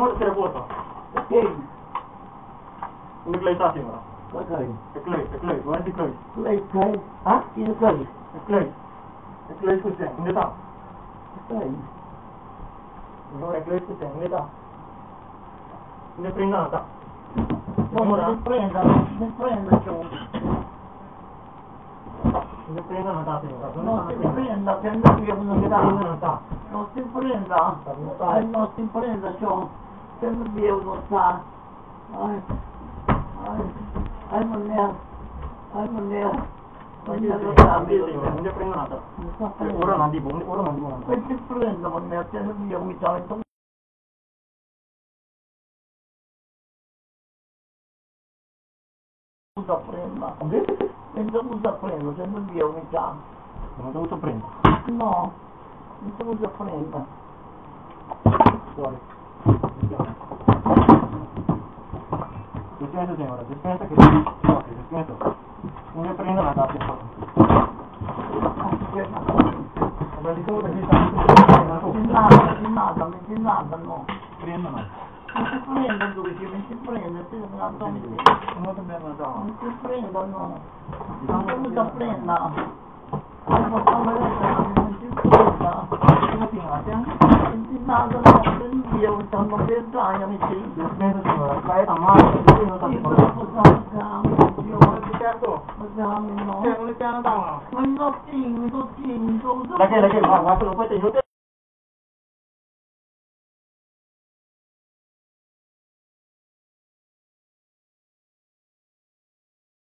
Como te reporta? Ok. In de kluis staat hij maar. Oké. De kluis, de kluis. Waar is die kluis? Kluis, kluis. Huh? In de kluis. De kluis. De kluis goed zijn, in de taal. Oké. De kluis goed zijn, in de taal. In de prenda ta. Non si prenda, non si prenda ciò. In de prenda ta, signora. Non si prenda, prenda via non In de sta. prenda ta. Non si prenda. Non si prenda ciò. Prenda via non sta. Ai, ai, ai, meneer. Ai, meneer. Meneer, non sta. In de prenda ta. Non sta Ora non di ora non di Non si prenda, meneer. Prenda via, mi sta. Usa prenda. Senza usa prenda, senza via, mi sta. Non dovuto prendere. No, non usa prenda. Sorry. Dispensa, signora, dispensa che... Ok, dispensa. Non ne prendo la data. Ma di come perché sta... Nada, nada, mi nada, no. Prendo no. Non si prende lui, non si prende, si non Non ti prendo no. non si prende, no. Non si prenda. Non si prenda. Come signora, stiamo? Nada, no, prendi via, stanno per dai, mi si. Dispensa, signora, vai a male, non sta Io Io certo. no. Non le piano da. Ma no, tinto, tinto. La che, la che, ma guarda, lo puoi tenere.